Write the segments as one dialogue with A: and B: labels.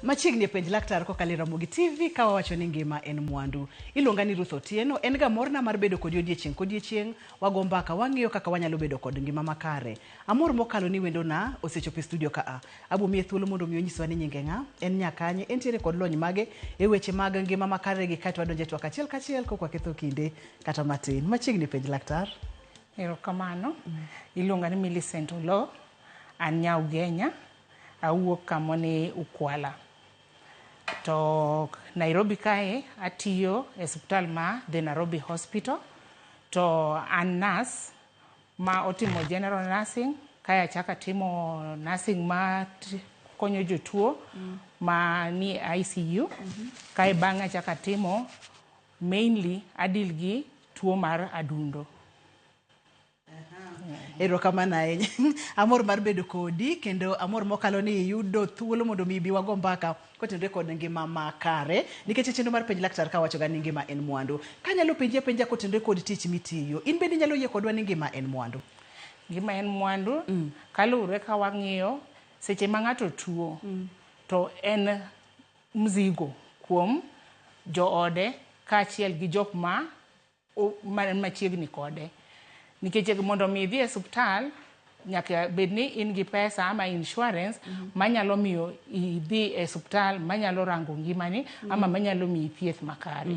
A: Machiegni e penj laktar kokalo e Ramogi TV ka wawacho ni ngima en mwandu. Iluonga ni Ruth Otieno, en ga morna mar bedo kodi odiechieng' kodiechieng', wago mbaka wang'iyo kaka wanyalo bedo kod ngima makare. Amor mokalo ni wendona osechopo e studio ka a. Abo miye thuolo mondo mi onyiswa ni nyinge ng'a, en nya kanye, entiere kod lony mage e weche mag ngima makare gi kaeto wadonjo e twak achiel kachiel kok waketho kinde kata matin. Machiegni e penj laktar.
B: Erokamano. Iluonga ni Millicent Oloo. An nya Ugenya. Awuok kamo ni Ukwala. To Nairobi kae atiyo e suptal ma The Nairobi Hospital. To an nurse ma otimo general nursing kae achako atimo nursing ma konyo jotuo ma ni ICU. Kae bang'e achako atimo mainly a deal gi tuo mar adundo.
A: Erokamano ahinya. Amor mar bedo kodi kendo amor mokalo ni iyudo thuolo mondo mi ibi wago mbaka kotenore kod ngima makare nikech e chenro mar penj laktar kawacho ga ni ngima en mwandu. Kanyalo penji apenja kotenore kod tich mitiyo, in bende inyalo yie kodwa ni ngima en mwandu?
B: Ngima en mwandu kaluwore ka wang'iyo seche ma ng'ato tuo to en mzigo kuom joode kaachiel gi jok ma man machiegni kode. Nikech mondo mi idhi e suptal nyaka bed ni in gi pesa ama insurance manyalo miyo idhi e suptal manyalo rango ngimani ama manyalo miyi thieth makare.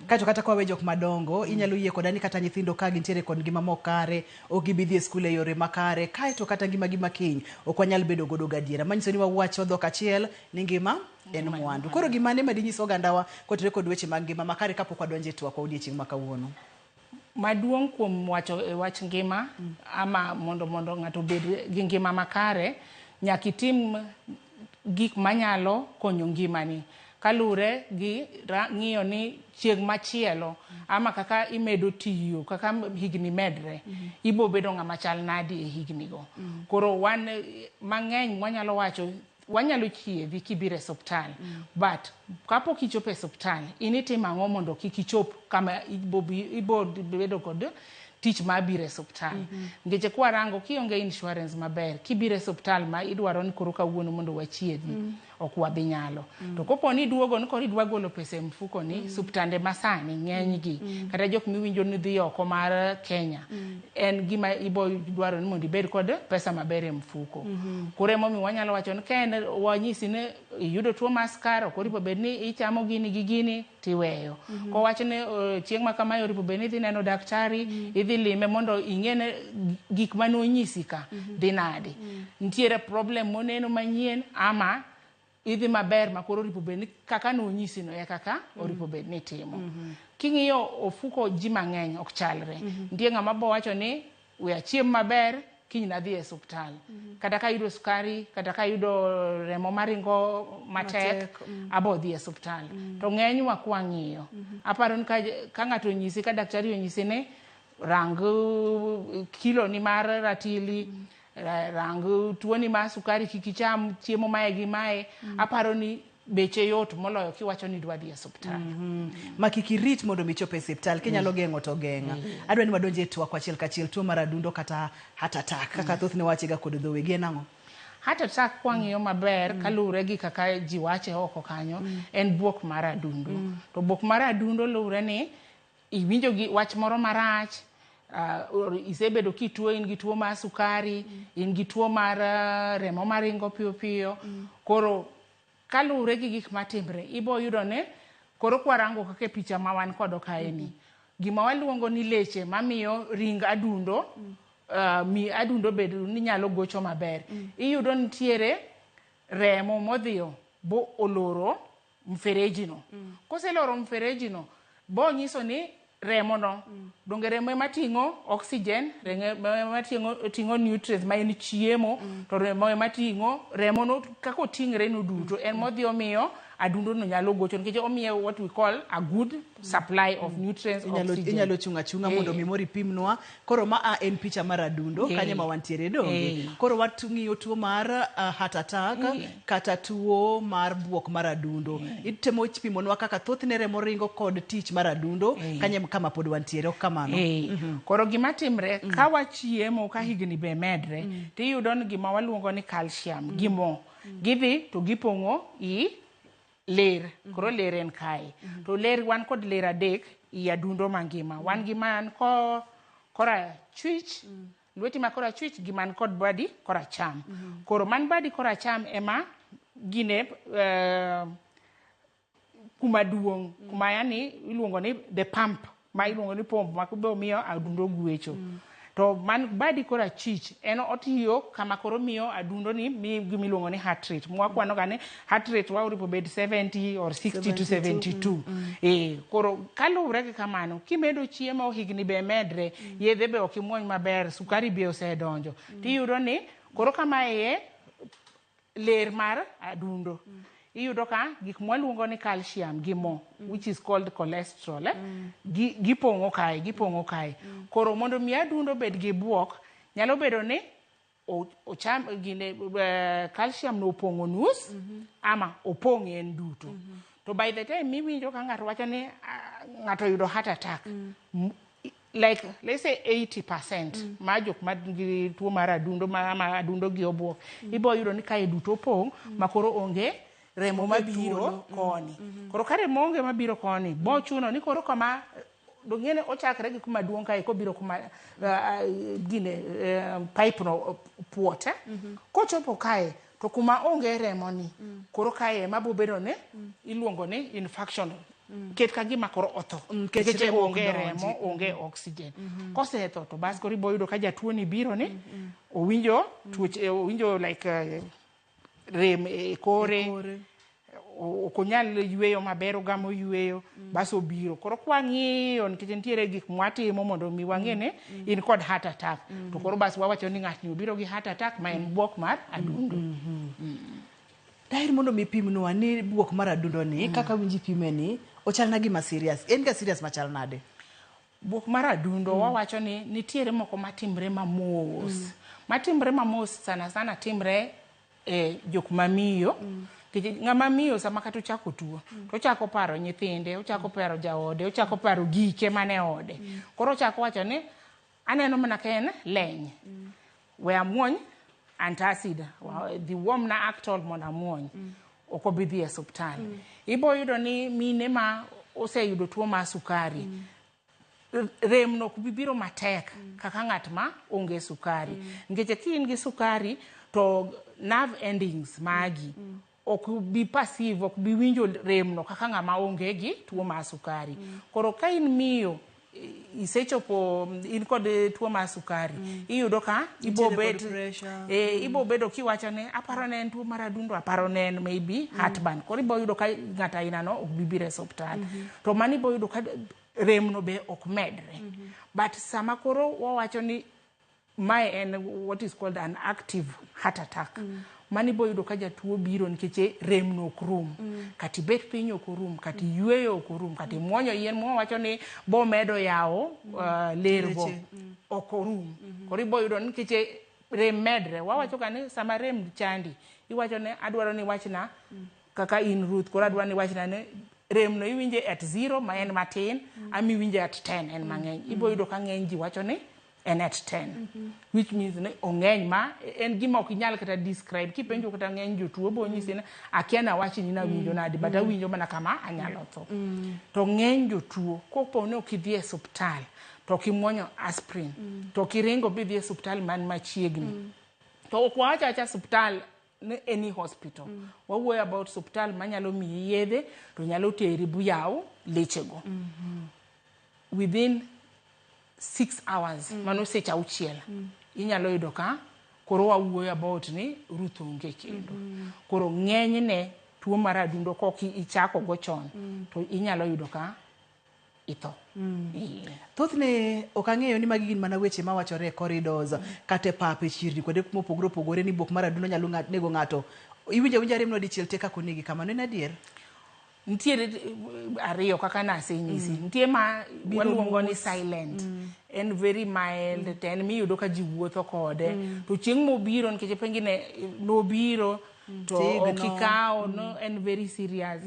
A: Kaeto kata kwa we jok madongo, inyalo yie koda ni kata nyithindo ka gintiere kod ngima mok kare, ok gibi dhi e skul e yore makare, kaeto kata ngimagi ma kiny ok wanyal bedo godo gadiera. Manyiso ni wawacho dhok achiel ni ngima en mwandu. Koro gimane ma dinyis ogandawa kotenore kod weche mag ngima makare kapok wadonjo e twak wa odiechieng' ma kawuono?
B: Maduong' kuom wacho e wach ngima ama mondo ng'ato obed gi ngima makare, nyaka itim gik manyalo konyo ngimani. Kaluwore gi ng'iyo ni chieng' machielo ama kaka imedo tiyo, kaka higni medre, ibo bedo ng'ama chal nadi e higni go. Koro wan mang'eny mwanyalo wacho, wanyalo chiedhi kibiro e suptal. But kapok ichopo e suptal, in itimo ang'o mondo kik ichop kama ibo bedo kod tich mar biro e suptal. Nikech kwarango kionge insurance maber, kibiro e suptal ma idwaro ni koro kawuono mondo wachiedhi, ok wabi nyalo. To kopo ni iduogo ni koro idwa golo pesa e mfuko ni, suptande masani ng'eny gi, kata jok miwinjo ni dhi oko mar Kenya, en gima ibo dwaro ni mondo ibed kod pesa maber e mfuko. Koro emomiyo wanyalo wacho ni ka en wanyisi ni iyudo tuo mar sukari, ok oripo bed ni ichamo gini gi gini tiweyo. Kowach ni chieng' ma kamae oripo bed ni idhi neno daktari, idhi lime mondo ing'e ni gik mane onyisi ka dhi nade. Nitiere problem moneno manyien ama idhi maber ma koro oripo bed ni kaka nonyisi no e kaka oripo bed ni itimo. King'iyo ofuko ji mang'eny ok chalre. Nitie ng'ama bo wacho ni we achiem maber kiny nadhi e suptal. Kata ka ayudo sukari, kata ka ayudo remo maringo matek, abo dhi e suptal. To ng'enywa kwang'iyo, aparo ni ka ng'ato onyisi, ka daktari onyisi ni rang kilo ni mar ratili, rang tuoni mar sukari kik icham chiemo mae gi mae, aparo ni beche yot moloyo kiwacho ni idwa dhi e suptal.
A: Ma kik irit mondo mi ichop e osiptal, kinyalo geng'o to geng'a. Adwa ni wadonj e twak achiel kachiel, tuo mar adundo kata heart attack, kaka thothne wache ga kod dhowe, gi en ang'o?
B: Heart attack kwang'iyo maber kaluwore gi kaka ji wache oko kanyo, en buok mar adundo. To buok mar adundo luwore ni iwinjo gi wach moro marach, isebedo kituo, in gi tuo mar sukari, in gi tuo mar remo maringo piyo piyo. Koro kaluwore gi gik matimre, ibo yudo ni koro kwarango kaka e picha ma wan kodo kae ni, gima waluongo ni leche mamiyo ring adundo, mi adundo bed ni nyalo gocho maber. Iyudo nitiere remo modhiyo bo oloro mfereji no. Koseloro mfereji no, bo nyiso ni remo no, donge remo ema ting'o oxygen, remo ema ting'o nutrients ma en chiemo, to remo ema ting'o, remo no kaka oting're no duto, en modhi omiyo adundo no nyalo gocho, nikech omiye what we call a good supply of nutrients, oxygen.
A: Inyalo chung' achung'a mondo mi moro ipimnwa. Koro ma a en picha mar adundo, kanyo ma wantiere donge. Koro wang'iyo tuo mar heart attack kata tuo mar buok mar adundo. Itemo pimonwa kaka thothne remo ringo kod tich mar adundo, kanyo kama pod wantiere, ok kamano?
B: Koro gima timre, ka wachiemo ka higni be medre, tiyudo ni gima waluongo ni calcium gi mo. Gidhi to gipong'o i ler. Koro ler en kae. To ler wan kod ler adek i adundo mangima. Wan gi man ko korachwich, lweti ma korachwich gi man kod badi koracham. Koro man badi koracham ema gine kuma duong', kuma yani iluongo ni the pump, ma iluongo ni pump ma be miyo adundo gwecho. To man badi korachwich en otiyo kama koro miyo adundo ni mi gima iluongo ni heart rate. Mwakwano ga ni heart rate wa oripo bed 70 or 60 to 72. Koro kaluwre gi kamano, kimedo chiemo higni be medre, yedhe be ok imuony maber, sukari be osedonjo. Tiyudo ni koro kama iye ler mar adundo. Iyudo ka gik mwaluongo ni calcium gi mo, which is called cholesterol, gipong'o kae, gipong'o kae. Koro mondo mi adundo bed gi buok, nyalo bedo ni ocham gine calcium no opong'o nus, ama opong' en duto. To by the time miwinjo ka ng'ato wacho ni ng'ato oyudo heart attack, like let's say 80% ma jok ma gi tuo mar adundo ma adundo gi obuok, ibo yudo ni kae duto opong' ma koro onge remo mabiro koni. Koro ka remo onge mabiro koni, bo chuno ni koro kama dong'ene ochakre gi kuma duong' kae kobiro kuma gine pipe no puot, Kochopo kae to kuma onge remo ni, koro kae ema bo bedo ni iluongo ni infarction. Ket ka gima koro otho.
A: Nikech
B: Nikech
A: remo ok
B: onge
A: donji.
B: remo, onge oxygen. Kosetho to bas koro ibo yudo ka jatuo ni biro ni owinjo tuoche, owinjo like rem e kore.
A: Kore.
B: Ok onyal yweyo maber, ogamo yweyo, bas obiro. Koro kwang'iyo, nikech nitiere gik mwatimo mondo mi wang'e ni in kod heart attack. To koro bas wawacho ni ng'atni obiro gi heart attack ma en buok mar adundo.
A: Daher mondo mi pimnwa ni buok mar adundo ni, kaka winji pime ni, ochal na gima serious. En ga serious machal nade?
B: Buok mar adundo wawacho ni nitiere moko matimre mamos. Matimre mamos sana sana timre e jok mamiyo. Nikech ng'ama miyo sama kata ochako tuo, to ochako paro nyithinde, ochako paro jaode, ochako paro gike mane ode. Koro ochako wacho ni aneno mana ka en leny. We amuony antacid, dhi uomna Actol mondo amuony. Ok obi dhi e osiptal. Ibo yudo ni mine ma oseyudo tuo mar sukari, rem no ok bi biro matek kaka ng'at ma onge sukari. Nikech ka in gi sukari to nerve endings magi ok bi perceive, ok bi winjo rem no kaka ng'ama onge gi tuo mar sukari. Koro ka in miyo isechopo in kod tuo mar sukari, iyudo ka ibo
A: Nitiere kod
B: bet
A: pressure.
B: Ibo bedo kiwacho ni aparo ne en tuo mar adundo, aparo ne en maybe heartburn. Koro ibo yudo ka ng'at aina no ok bi biro e osiptal. To mano ibo yudo ka rem no be ok medre. But sama koro wawacho ni mae en what is called an active heart attack. Mano ibo yudo ka jatuo biro nikech rem no ok rum. Kata ibet piny ok orum, kata iyweyo ok orum, kata imuonyo yien mwawacho ni bo medo yawo ler go
A: Leche.
B: ok orum. Koro ibo yudo nikech rem medre. Wawacho ga ni sama rem chandi, iwacho ni adwaro ni iwachna kaka in Ruth, koro adwaro ni iwachna ni rem no iwinje at 0 ma en matin, ama iwinje at 10 en mang'eny. Ibo yudo ka ng'eny ji wacho ni en at 10, which means ni ong'eny ma en gima ok inyal kata describe. Kipenjo kata ng'eny jotuo bo nyisi ni akia na wach ni nawinjo nadi, but awinjo mana kama anyalo tho. To ng'eny jotuo kopo ni ok idhi e osiptal to ok imuonyo aspirin, to ok iringo bidhi e osiptal man machiegni, to ok wawach awacha osiptal ni any hospital. Wawuoyo about osiptal manyalo miyi yedhe to nyalo teri buyaw lechego. Within 6 hours, mano seche auchiel, inyalo yudo ka koro wawuoyo about ni Ruth onge kendo. Koro ng'enyne tuo mar adundo kok ichako go chon, to inyalo yudo ka itho.
A: Thothne ok ang'eyo ni magi gin mana weche mawachore e corridors, kata e pap, e chirni, kuonde mopogore opogore ni buok mar adundo nyalo nego ng'ato. Iwinjo awinja rem no dichiel te kaka onegi kamano, en adier?
B: Nitiere ariyo kaka nasenyisi. Nitie ma
A: Biro
B: waluongo ni
A: mos.
B: silent. En very mild, to en miyudo ka ji wuotho kode. To chieng' mobiro, nikech pengine nobiro, to
A: Tigno.
B: ok ikawo, no, en very serious.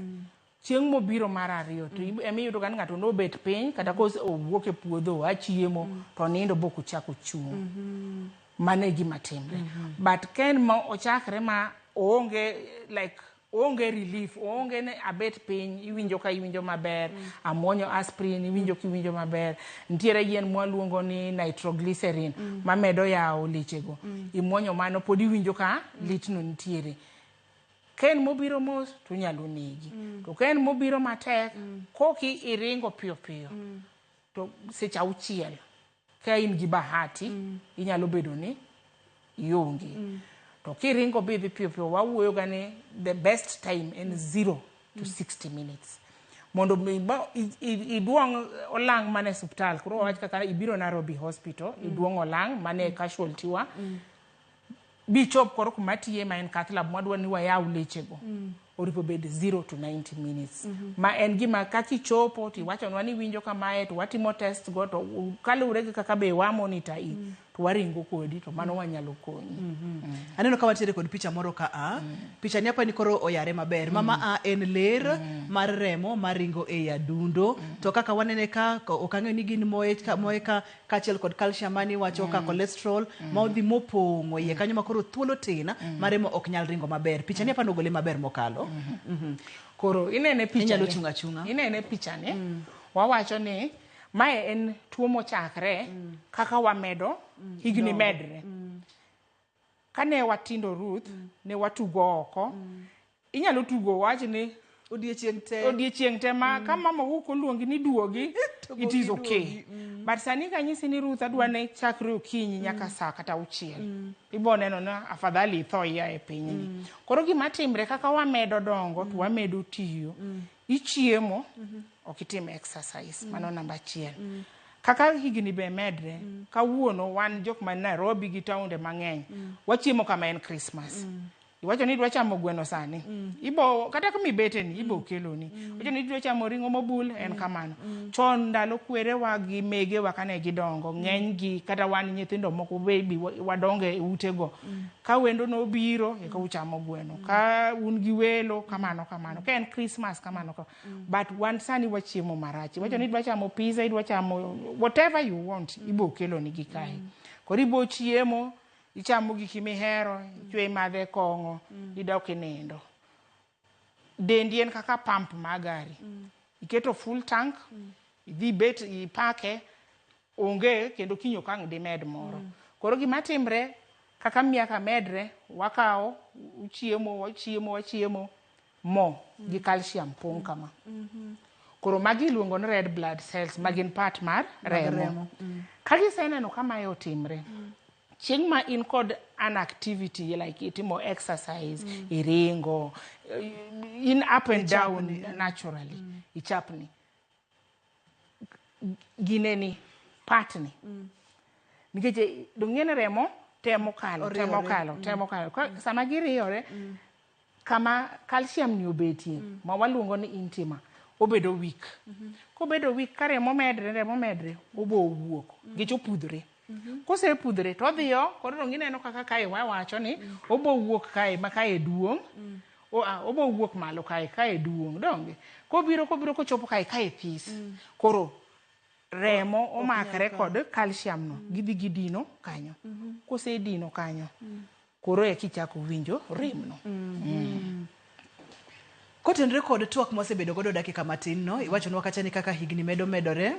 B: Chieng' mobiro mar ariyo, to emiyudo ka ng'ato nobet piny, kata kose owuok e puodho, oa chiemo, to onindo bok ochako chung'. Mano e gima timre. But ka en ma ochakre ma Oonge like onge relief, onge ne abet piny iwinjo ka iwinjo maber, amuonyo aspirin iwinjo kiwinjo maber. Nitiere yien mwaluongo ni nitroglycerin mamedo yawo lechego. Imuonyo mano pod iwinjo ka litno nitiere. Ka en mobiro mos to onyalo negi. To ka en mobiro matek, koki iringo piyo piyo, to seche 6 ka in gi bahati inyalo bedo ni ionge. To kiringo bidhi piyo piyo, wawuoyo ga ni the best time en 0 to 60 minutes. Mondo mi iduong' olang' mane osiptal, koro wawach kaka ibiro Nairobi Hospital, iduong' olang' mane casualty wa, bichop koro kuma tiye ma en cath lab mwadwa ni wayaw lechego. Oripo bed 0 to 90 minutes. Ma en gima kakichopo tiwachonwa ni iwinjo kamae to watimo test go to kaluwore gi kaka be wa monitor i to waringo kodi to mano wanyalo konyi.
A: Aneno ka wantiere kod picha moro ka a. Picha ni apa ni koro oyare maber. Mama a en ler mar remo maringo ei adundo. To kaka wanene ka ok ang'eyo ni gin moye ka kaachiel kod calcium mani wacho ka cholesterol ma odhi mopong'o iye kanyo ma koro thuolo tin ma remo ok nyal ringo maber. Picha ni apa nogole maber mokalo.
B: Koro inene picha
A: Inyalo
B: ni.
A: chung' achung'a.
B: Inene picha ni. Wawacho ni mae en tuo mochakre kaka wamedo higni medre. Kane watindo Ruth, ne watugo oko. Inyalo tugo wach ni
A: Odiechieng' te.
B: Odiechieng' te ma ka mama wuok oluongi ni duogi, it is okay. But sani kanyisi ni Ruth adwa ne chakre okinyi nyaka saa kata 6. Ibo neno na afadhali itho ia e pinyni. Koro gima timre kaka wamedo dongo to wamedo tiyo. Ichiemo, ok itim exercise. Mano namba 1. Kaka higni be medre, kawuono wan jok man Nairobi gi taonde mang'eny, wachiemo kama en Christmas. Iwacho ni idwa chamo gweno sani. Ibo kata kama ibete ni ibo keloni. Iwacho ni idwa chamo ring'o mobul en kamano. Chon ndalo kwerewa gi megewa kane gidongo, ng'eny gi kata wan nyithindo moko baby wadongo e utego. Ka wendo nobiro eka uchamo gweno. Ka un gi welo kamano kamano. Ka en Christmas kamano kamano. But wan sani wachiemo marach. Iwacho ni idwa chamo pizza, idwa chamo whatever you want, ibo keloni gi kae. Koro ibo chiemo, ichamo giki mihero, ichwe imadhe kong'o, idok inindo. Dendi en kaka pump mar gari. Iketo full tank, idhi bet ipake, onge kendo kiny ok ang' dimed moro. Koro gima timre, kaka miaka medre, wakawo, uchiemo, wachiemo, wachiemo, mo gi calcium pong' kama. Koro magi iluongo ni red blood cells, ma gin part mar remo. Ka giseneno ka mae otimre, chieng' ma in kod an activity like itimo exercise, iringo, in up and down naturally, ichapni. Gineni, partni. Nikech dong' remo temo kalo, temo kalo, temo kalo. Sama giriyore, kama calcium ni obetie, ma waluongo ni intima, obedo weak. Kobedo weak, ka remo medre, obo wuok, nikech opudhore. Kosepudhore to odhiyo, koro dong' ineno kaka kae wawacho ni obo wuok kae ma kae duong', obo wuok malo kae, kae duong', donge? Kobiro, kobiro kochopo kae, kae this. Koro remo omakre kod calcium no, gidhi gidino kanyo. Kosedino kanyo, koro eka ichako winjo remno.
A: Kotenore kod twak mwasebedo godo dakika matin no, iwachonwa kacha ni kaka higni medo medore,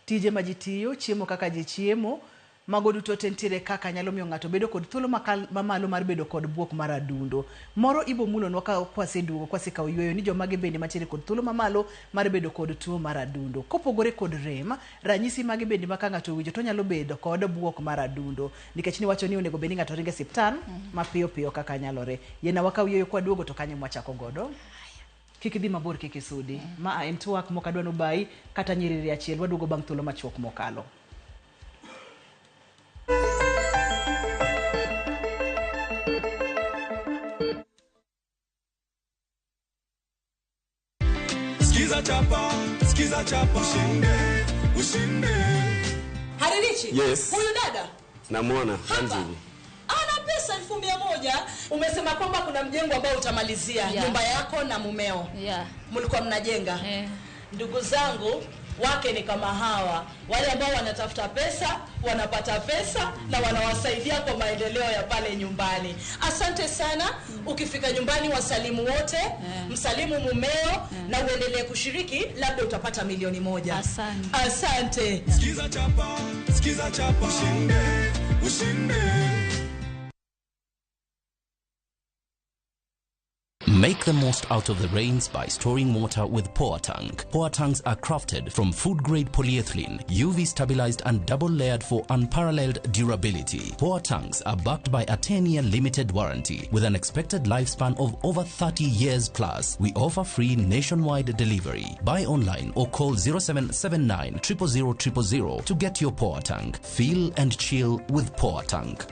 A: tije ma ji tiyo, chiemo kaka ji chiemo, mago duto te nitiere kaka nyalo miyo ng'ato bedo kod thuolo mamalo mar bedo kod buok mar adundo. Moro ibo mulonwa ka kwaseduogo, kwasekawo yueyo ni jomage bende mantiere kod thuolo mamalo mar bedo kod tuo mar adundo. Kopogore kod rem, ranyisi mage bende ma ka ng'ato owinjo to nyalo bedo kod buok mar adundo. Nikech niwacho ni onego bed ni ng'ato ringo e osiptal mapiyo piyo kaka nyalore. Yiena wakaw yueyo kwaduogo to kanyo mwachako godo. Kik idhi mabor, kik isudi. Ma en twak mok adwa nobayi kata nyiriri achiel. Waduogo bang' thuolo machuok mokalo.
C: Skiza chapa, skiza chapa, ushinde, ushinde.
D: Haririchi?
E: Yes.
D: Huyu dada?
E: Namuona,
D: Hapa.
E: Anjili.
D: Ana pesa 100,000. Umesema kwamba kuna mjengo ambao utamalizia, nyumba yako na mumeo. Mlikuwa mnajenga. Ndugu zangu, Wake ni kama hawa, wale ambao wanatafuta pesa, wanapata pesa na wanawasaidia kwa maendeleo ya pale nyumbani. Asante sana. Ukifika nyumbani wasalimu wote, msalimu mumeo na uendelee kushiriki, labda utapata 1,000,000.
E: Asante.
D: Asante.
C: Sikiza chapa, sikiza chapa, ushinde, ushinde.
F: Make the most out of the rains by storing water with Poa Tank. Poa Tanks are crafted from food-grade polyethylene, UV-stabilized and double-layered for unparalleled durability. Poa Tanks are backed by a 10-year limited warranty with an expected lifespan of over 30 years plus. We offer free nationwide delivery. Buy online or call 0779 000 000 to get your Poa Tank. Feel and chill with Poa Tank.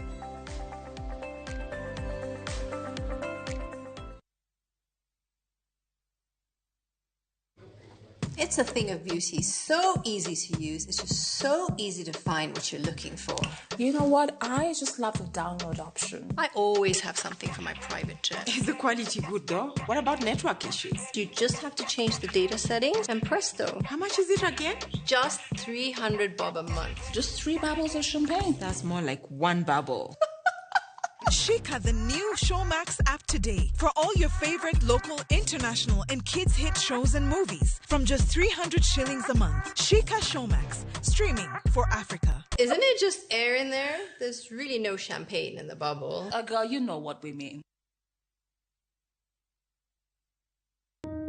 G: It's a thing of beauty, so easy to use. It's just so easy to find what you're looking for.
H: You know what? I just love the download option.
G: I always have something for my private jet.
I: Is the quality good though? What about network issues?
G: You just have to change the data settings and presto.
I: How much is it again?
G: Just 300 bob a month.
H: Just 3 bubbles of champagne.
I: That's more like 1 bubble.
J: Shika the new Showmax app today for all your favorite local, international, and kids hit shows and movies from just 300 shillings a month. Shika Showmax, streaming for Africa.
G: Isn't it just air in there? There's really no champagne in the bubble.
H: Girl, you know what we mean.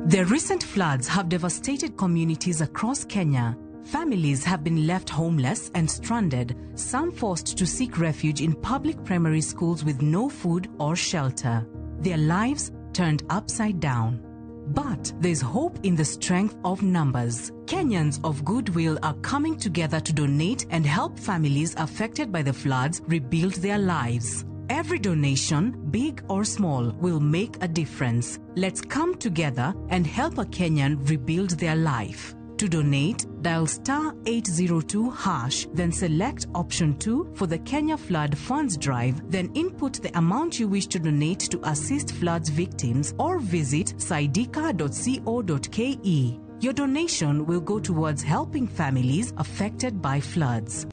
K: The recent floods have devastated communities across Kenya. Families have been left homeless and stranded, some forced to seek refuge in public primary schools with no food or shelter. Their lives turned upside down. But there's hope in the strength of numbers. Kenyans of goodwill are coming together to donate and help families affected by the floods rebuild their lives. Every donation, big or small, will make a difference. Let's come together and help a Kenyan rebuild their life. To donate, dial star 802#, then select option 2 for the Kenya Flood Funds Drive, then input the amount you wish to donate to assist floods victims or visit saidika.co.ke. Your donation will go towards helping families affected by floods.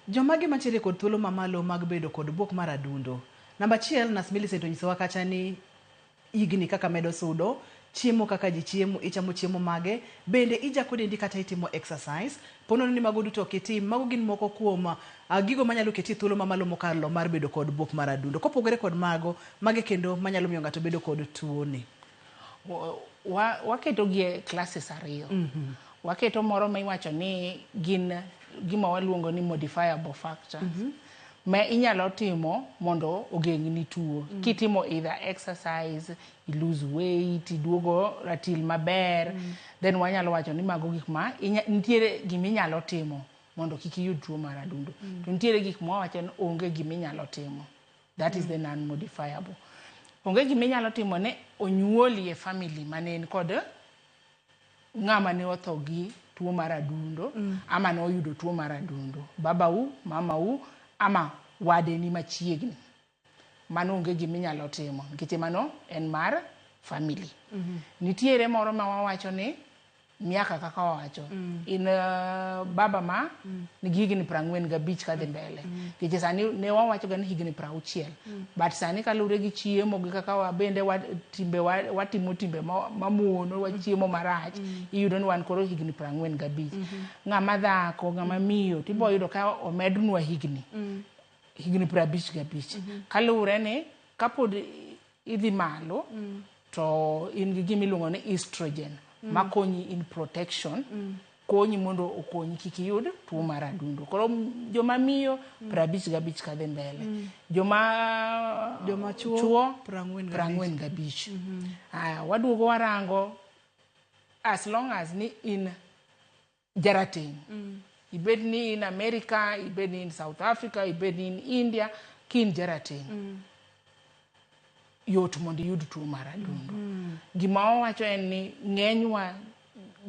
A: Jomage mantiere kod thuolo mamalo mag bedo kod buok mar adundo. Namba 1, Nas Millicent onyisowa kacha ni higni kaka medo sudo, chiemo kaka ji chiemo, ichamo chiemo mage, bende ijako dendi kata itimo exercise. Ponono ni mago duto ok itim, mago gin moko kuom gigo manyalo keti thuolo mamalo mokalo mar bedo kod buok mar adundo. Kopogore kod mago, mage kendo manyalo miyo ng'ato bedo kod tuoni.
B: Waketo gi e classes ariyo. Waketo moro ma iwacho ni gin gima waluongo ni modifiable factors. Ma inyalo timo mondo ogeng'ni tuo. Kitimo either exercise, you lose weight, iduogo ratil maber, then wanyalo wacho ni mago gik ma nitiere gima inyalo timo mondo kik iyud tuo mar adundo. To nitiere gik ma wawacho ni onge gima inyalo timo. That is the non-modifiable. Onge gima inyalo timo ne onyuoli e family mane en kod ng'ama ne otho gi tuo mar adundo, ama ne oyudo tuo mar adundo. Babau, mamau, ama wadeni machiegni. Mano onge gima inyalo timo, nikech mano en mar family. Nitiere moro ma wawacho ni miaka kaka wawacho. In baba ma nigi higni 45 kadhi mbele. Nikech sani ne wawacho ga ni higni 60. But sani kaluwore gi chiemo gi kaka wabende timbe watimo timbe mamono, wachiemo marach, iyudo ni wan koro higni 45. Ng'ama dhako, ng'ama miyo, tibo yudo ka omednwa higni. Higni 55. Kaluwore ni kapod idhi malo, to in gi gima iluongo ni estrogen. Makonyi in protection, konyi mondo okonyi kik iyud tuo mar adundo. Koro joma miyo 55 kadhi mbele. Joma chuo 45. Aya, waduogo warango as long as ni in jarateng'. Ibed ni in America, ibed ni in South Africa, ibed ni in India, ki in jarateng'. Yot mondo iyud tuo mar adundo. Gima wawacho en ni ng'enywa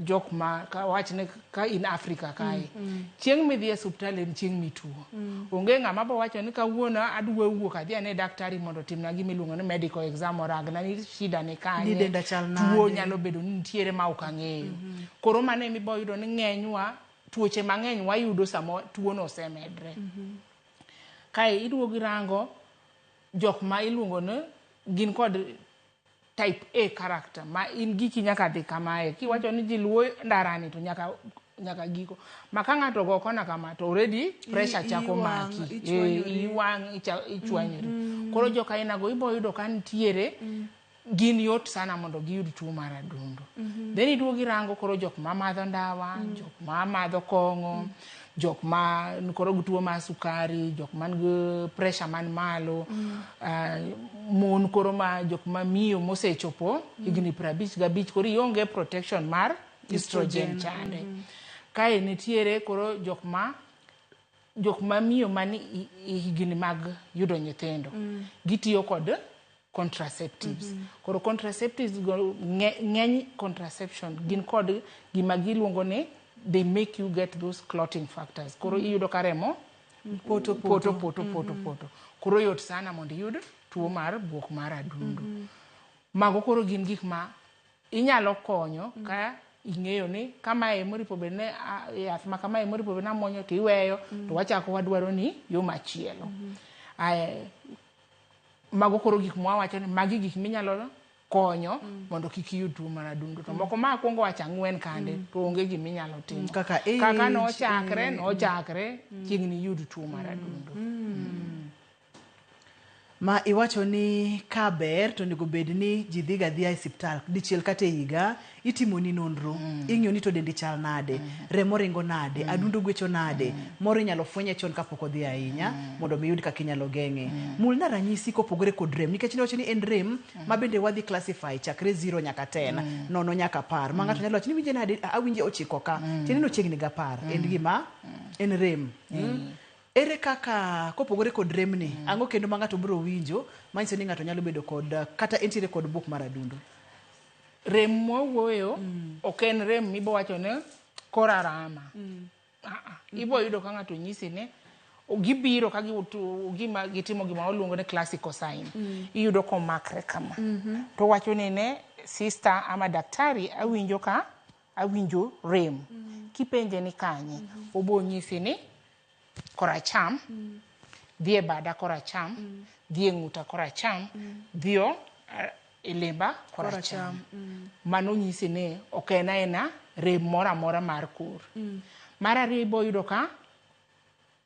B: jok ma ka wachne ka in Africa kae. Chieng' midhi e osiptal en chieng' mituo. Onge ng'ama bo wacho ni kawuono adwa wuok adhi ane daktari mondo otimna gima iluongo ni medical exam orangna ni shida ni kanye.
A: Ni denda chal
B: Tuo
A: nade.
B: nyalo bedo ni nitiere ma ok ang'eyo. Koro mano ema ibo yudo ni ng'enywa tuoche mang'eny wayudo sama tuono osemedre. Kae iduogo irango jok ma iluongo ni gin kod type A character ma in giki nyaka dhi kamae. Kiwacho ni ji luwo ndarani to nyaka nyaka giko. Ma ka ng'ato ogo kona kama to already pressure chako
A: iwang',
B: maki.
A: ichwanyori.
B: Iwang' ichwanyori. Koro joka ainago ibo yudo ka nitiere gin yot sana mondo giyud tuo mar adundo. Then iduogo irango koro jok ma madho ndawa, jok ma madho kong'o, jok ma koro gi tuo mar sukari, jok man gi pressure man malo, mon koro ma jok ma miyo mosechopo higni 55 koro ionge protection mar estrogen chande. Kae nitiere koro jok ma miyo mani higni mag yudo nyithindo. Gitiyo kod contraceptives. Koro contraceptives go ng'eny contraception gin kod gima giluongo ni they make you get those clotting factors. Koro iyudo ka remo
A: Poto,
B: poto poto poto poto. Koro yot sana mondo iyud tuo mar buok mar adundo. Mago koro gin gik ma inyalo konyo ka ing'eyo ni kamae moripo bed ni yath ma kamae moripo bed ni amuonyo to iweyo to wachako wadwaro ni yo machielo. Ae, mago koro gik mwawacho ni magi gik minyalo konyo mondo kik iyud tuo mar adundo. To moko ma akwongo wacho ang'wen kande to onge gima inyalo timo.
A: Kaka age,
B: Kaka nochakre, nochakre, chiegni iyud tuo mar adundo.
A: Ma iwacho ni ka ber to onego bed ni ji dhiga adhiya e osiptal dichiel kata e higa itimoni nonro ing'iyo ni to dendi chal nade remo ringo nade adundo gwecho nade moro inyalo fwenye chon kapok odhi ahinya mondo mi iyud kaka inyalo geng'e. Mulna ranyisi kopogore kod rem nikech niwacho ni en rem ma bende wadhi classify chakre 0 nyaka 10 nono nyaka 10 ma ng'ato nyalo wacho ni winje nade awinje ochiko ka tiende ni ochiegni ga 10 en gima en rem. Ere kaka kopogore kod remni ang'o kendo ma ng'ato biro winjo manyiso ni ng'ato nyalo bedo kod kata entiere kod buok mar adundo?
B: Rem mwawuoyo ok en rem mibo wacho ni kora rama. Ibo yudo ka ng'ato nyisi ni gibiro ka gima gitimo gima waluongo ni classical sign. Iyudo komakre kama. To wacho ni ne sister ama daktari awinjo ka awinjo rem. Kipenje ni kanye obo nyisi ni koracham, dhi e bada koracham, dhi e ng'uta koracham, dhi e lemba koracham. Mano nyisi ni ok en aena rem moro amora mar kor. Mar ariyo ibo yudo ka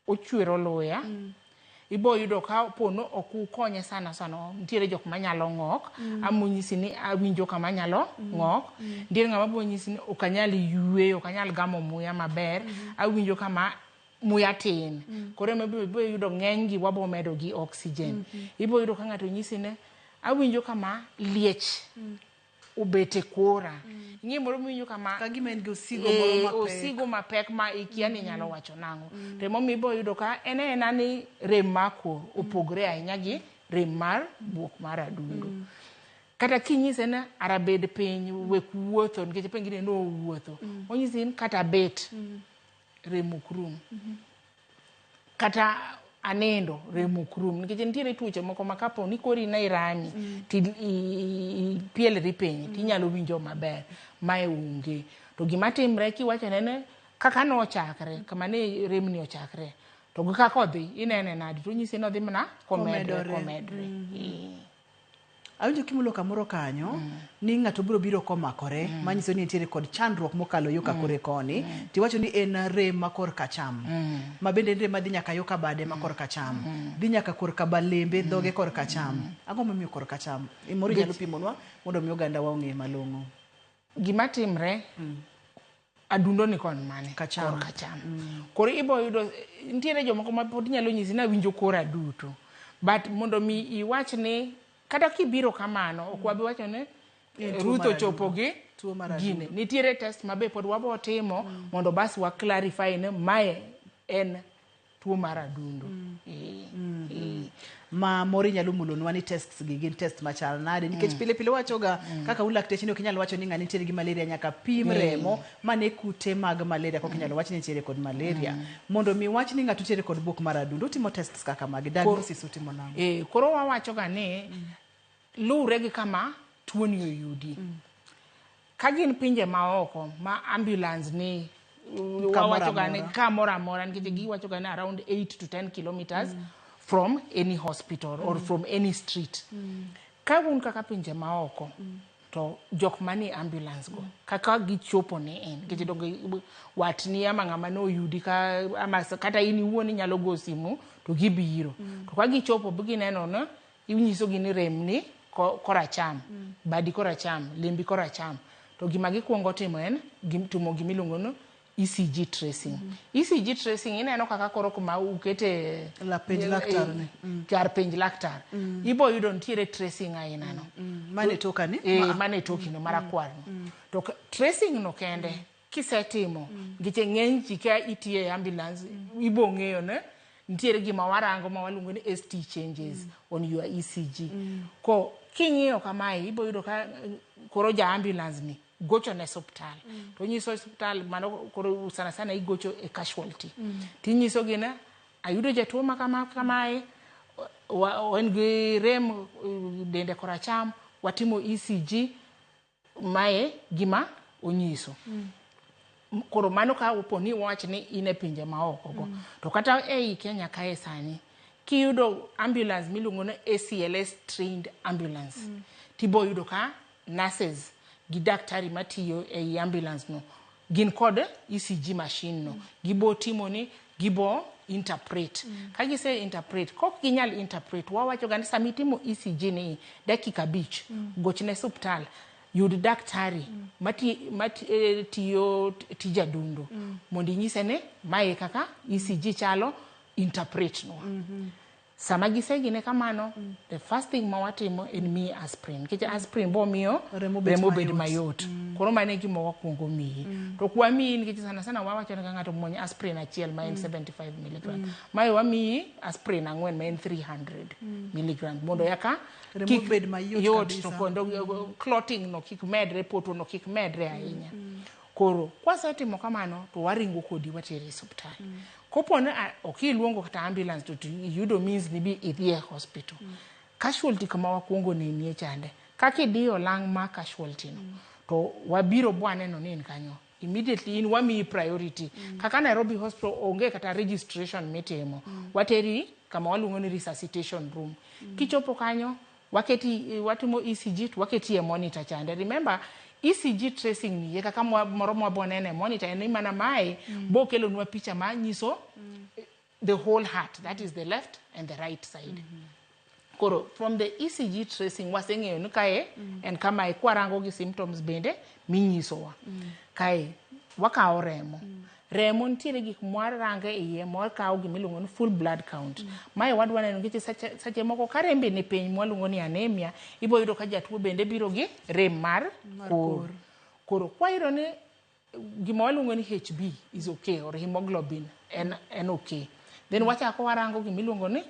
B: ochwero luya, ibo yudo ka pono ok ukonye sana sana, nitiere jok manyalo ng'ok, amo nyisi ni awinjo kama nyalo ng'ok, nitiere ng'ama bo nyisi ni ok anyal yweyo, ok anyal gamo muya maber, awinjo kama muya tin. Koro ema ibo yudo ng'eny gi wabo medo gi oxygen. Ibo yudo ka ng'ato nyisi ni awinjo kama liech obet e kora. Ing'e moro miwinjo kama
A: Ka gima en gi osigo moro mapek.
B: Osigo mapek ma ikia ni nyalo wacho nang'o. To emomiyo ibo yudo ka en aena ni rem mar kor opogore ahinya gi rem mar buok mar adundo. Kata kinyise ni ara bed piny wek wuotho nikech penji ni nowuotho. Onyisi ni kata bet rem ok rum. Kata anindo rem ok rum nikech nitiere tuoche moko ma kapo ni kori ne irami to ipielri piny tinyalo winjo maber. Mae onge. To gima timre kiwachone ni kaka nochakre kama ne remni ochakre to gi kaka odhi inene nade to onyisi ni odhi mana komedore komedore.
A: Awinjo kimulo kamoro kanyo ni ng'ato biro biro komakore manyiso ni entiere kod chandruok mokalo yo ka kore koni tiwacho ni en rem ma korka cham ma bende en rem madhi nyaka yo ka bade ma korka cham dhi nyaka korka balembe dhoge korka cham. Ang'o momiyo korka cham? Moro inyalo pimonwa mondo mi oganda wa ong'e malong'o.
B: Gima timre adundo ni kon mane?
A: Kacham.
B: Korka cham. Koro ibo yudo nitiere jomoko ma pod nyalo nyisi ni awinjo kora duto. But mondo mi iwach ni kata kibiro kamano ok wabi wacho ni Ruth ochopo gi gine. Nitiere test ma be pod wabo timo mondo bas wa clarify ni mae en tuo mar adundo.
A: Ma moro inyalo mulonwa ni tests gi gin test machal nade nikech pile pile wachoga kaka un lakteche ni ok inyal wacho ni ng'ani nitiere gi malaria nyaka pim remo mane kute mag malaria koka inyalo wach ni nitiere kod malaria. Mondo mi wach ni ng'ato nitiere kod buok mar adundo utimo tests kaka magi diagnosis utimo nang'o?
B: Koro wawacho ga ni luwre gi kama tuoni oyudi. Ka gin pinje maoko ma ambulance ni
A: Kamoro
B: wawacho ga ni
A: amora.
B: Kamoro amora nikech giwacho ga ni around 8 to 10 kilometers from any hospital or from any street. Ka un kaka pinje maoko to jok manie ambulance go kaka gichopo ne en nikech donge watni ama ng'ama noyudi ka ama kata in iwuon inyalo go simu to gibiro to ka gichopo bi gineno no inyisogi ni rem ni koracham badi koracham lembi koracham to gima gikwongo timo en timo gimiluongo ni ECG tracing. ECG tracing ineno kaka koro kuma ukete
A: La penj laktar ni.
B: Kar penj laktar ibo yudo nitiere tracing aina no.
A: Mane toka ni?
B: Mane toki no marakwar no. To tracing no kende kisetimo nikech ng'eny ji ka itiyo e ambulance ibo ng'eyo ne nitiere gima warango ma waluongo ni ST changes on your ECG. Ko king'iyo kamae ibo yudo ka koro ja ambulance ni gocho ne osiptal to nyiso osiptal mano koro sana sana igocho e casualty tinyiso gi ne ayudo jatuo ma kama kamae en gi rem dende koracham watimo ECG mae gima onyiso. Koro mano ka opo ni wach ni in e pinje maoko go to kata ei Kenya kae sani kiyudo ambulance miluongo ni ACLS trained ambulance tibo yudo ka nurses gi daktari matiyo ei ambulance no gin kod ECG machine no gibo timo ni gibo interpret ka gise interpret kok ginyal interpret wawacho ga ni sama itimo ECG ni dakika 5 gochne osiptal yud daktari matiyo tij adundo mondo inyise ni mae kaka ECG chalo interpret nwa. Sama gisegine kamano the first thing ma watimo en miyi aspirin nikech aspirin bo miyo
A: Remo bet
B: remo bed
A: mayot.
B: mayot koro mano e gima wakwongo miyi to ok wamiyi nikech sana sana wawacho ni ka ng'ato muony aspirin achiel ma en 75 milligram mae wamiyi aspirin 4 ma en 300 milligram mondo yaka
A: Remo
B: kik
A: bed mayot
B: yot
A: kabisa.
B: to kendo clotting no kik medre poto no kik medre ahinya koro kwasetimo kamano to waringo kodi wateri e osiptal kopo ni ok iluongo kata ambulance to iyudo means ni bi idhi e hospital casualty kama wakwongo nenie chande kaka idiyo lang ma casualty no to wabiro bwaneno ni in kanyo immediately in wamiyi priority kaka Nairobi Hospital onge kata registration mitimo wateri kama waluongo ni resuscitation room kichopo kanyo waketi watimo ECG to waketi e monitor chande remember ECG tracing ni ye kaka moro mwabonene e monitor en ni mana mae bo kelonwa picha ma nyiso the whole heart that is the left and the right side koro from the ECG tracing waseng'eyo ni kae en kamae kwarango gi symptoms bende minyisowa kae wakawo remo remo nitiere gik mwarango e iye mwakawo gimiluongo ni full blood count mae wadwa neno nikech seche moko ka rembe ni piny mwaluongo ni anemia ibo yudo ka jatuo bende biro gi rem mar kor koro kwayudo ni gima waluongo ni HB is okay or hemoglobin en okay then wachako warango gimiluongo ni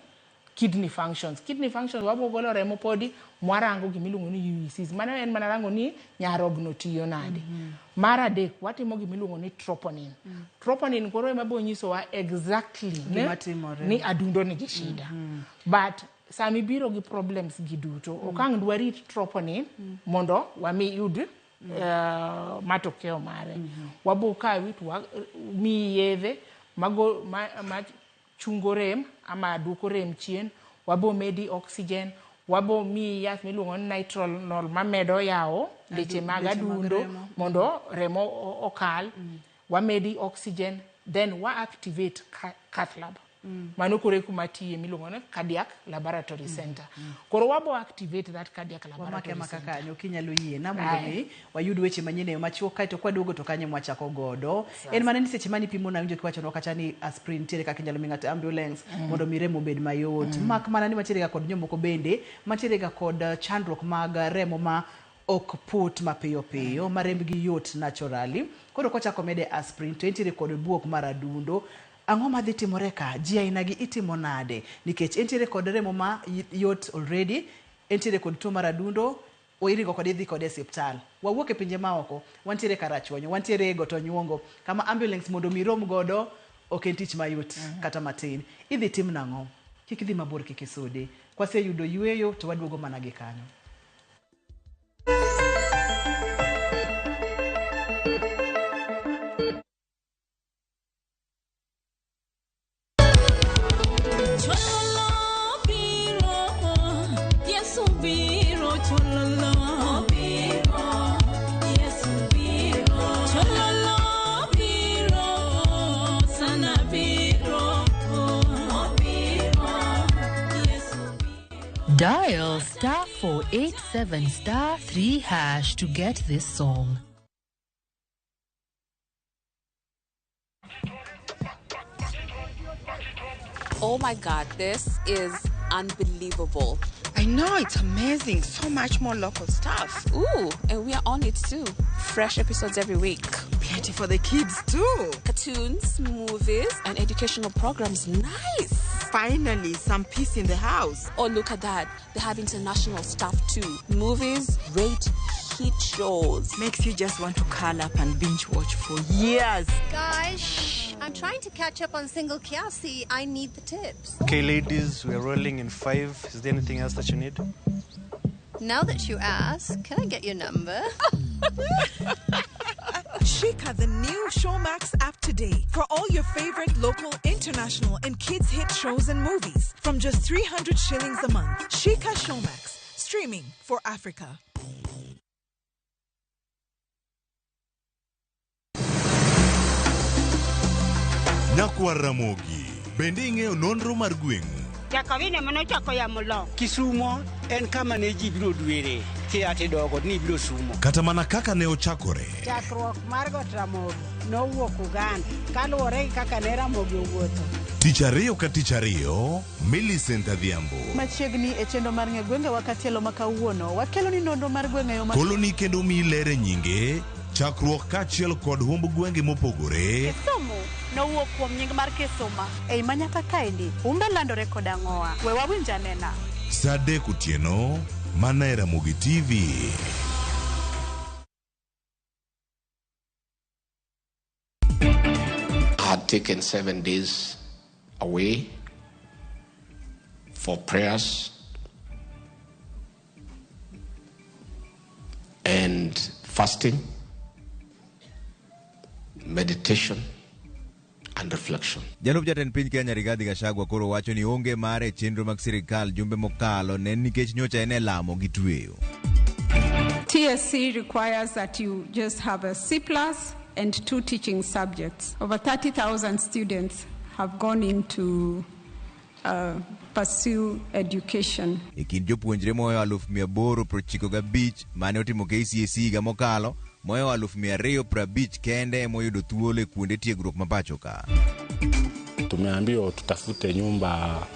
B: kidney functions kidney functions wabo golo remo podi mwarango gimiluongo ni UECs mano en mana rango ni nyarogno tiyo nade mar adek watimo gimiluongo ni troponin troponin koro ema bo nyisowa exactly
A: Gima timore.
B: ni adundo nigi shida but sama ibiro gi problems gi duto ok ang' dwarit troponin mondo wami yud matokeo mare wabo kawi to wamiyi yedhe mago ma chungo rem ama duoko rem chien wabo medi oxygen wabo miyi yath miluongo ni nitrolinol mamedo yawo leche mag
A: leche mag
B: adundo
A: remo.
B: mondo remo okal wamedi oxygen then wa activate cath lab mano koro e kuma tiye miluongo ni cardiac laboratory center koro wabo activate that cardiac
A: Wamake
B: laboratory
A: amaka
B: center
A: kanyo kinyalo yiena mondo
B: Aye.
A: mi wayud weche manyien e yo machuok kaeto kwaduogo to kanyo mwachako godo en mana ni seche mane ipimo nawinjo kiwachonwa kacha ni aspirin nitiere kaka inyalo mi ng'ato ambulance mondo mi remo obed mayot mak mana ni wantiere ga kod jomoko bende mantiere ga kod chandruok mag remo ma ok put mapiyo piyo ma rembgi yot naturally koro kochako mede aspirin to entiere kod buok mar adundo. Ang'o madhi timore ka? Ji ainagi itimo nade? Nikech entiere kod remo ma yot already, entiere kod tuo mar adundo, iringo kode idhi kode e osiptal. Wawuok e pinje maoko, wantiere Karachuonyo, wantiere e Got Onyuongo, kama ambulance mondo mi rom godo ok en tich mayot kata matin. Idhi tim nang'o? Kik idhi mabor, kik isude. Kwaseyudo yueyo to waduogo mana gi kanyo.
E: Dial star 487 star 3 hash to get this song.
H: Oh my God, this is unbelievable.
I: I know, it's amazing. So much more local stuff.
H: Ooh, and we are on it too. Fresh episodes every week.
I: Plenty for the kids too.
H: Cartoons, movies, and educational programs. Nice.
I: Finally, some peace in the house.
H: Oh, look at that. They have international stuff too. Movies, great hit shows.
I: Makes you just want to curl up and binge watch for years.
G: Guys, shh. I'm trying to catch up on Single Kiasi. I need the tips.
L: Okay, ladies, we're rolling in 5. Is there anything else that you need?
G: Now that you ask, can I get your number?
J: Shika the new Showmax app today for all your favorite local, international, and kids hit shows and movies from just 300 shillings a month. Shika Showmax, streaming for Africa.
M: Nyakwar Ramogi, bende ing'eyo nonro mar gweng'u?
N: Jakawine manochako yamo lok.
O: Kisumo en kama ne ji biro dwere kia tidogo ni biro sumo.
M: Kata mana kaka ne ochakore.
N: Chakruok mar Got Ramogi nowuok Uganda kaluwore gi kaka ne Ramogi owuotho.
M: Tich ariyo ka tich ariyo, Millicent Adhiambo.
P: Machiegni e chenro mar ng'e gwengewa katielo ma kawuono, wakelo ni nonro mar gwenge yo ma
M: Koloni kendo miyi ler e nyinge, chakruok kaachiel kod humb gwenge mopogore.
Q: Kisumu nowuok kuom nying mar Kisuma. Ei manyaka kaendi, humbe landore kod ang'owa. We wawinj anena.
M: Saa 3 otieno, mana e Ramogi TV.
R: I had taken 7 days away for prayers and fasting, meditation and reflection.
S: Jalup jatend piny Kenya Rigathi Gachagua koro wacho ni onge mare e chenro mag sirikal jumbe mokalo ne en nikech nyocha en e lamo gi tweyo.
T: TSC requires that you just have a C plus and 2 teaching subjects. Over 30,000 students have gone into pursue education.
S: E kind jopuonjre moyo 895 mane otimo KCSE higa mokalo, moyo 250 kende emoyudo thuolo e kuonde tiegruok ma pacho ka.
U: Tumeambiwa tutafute nyumba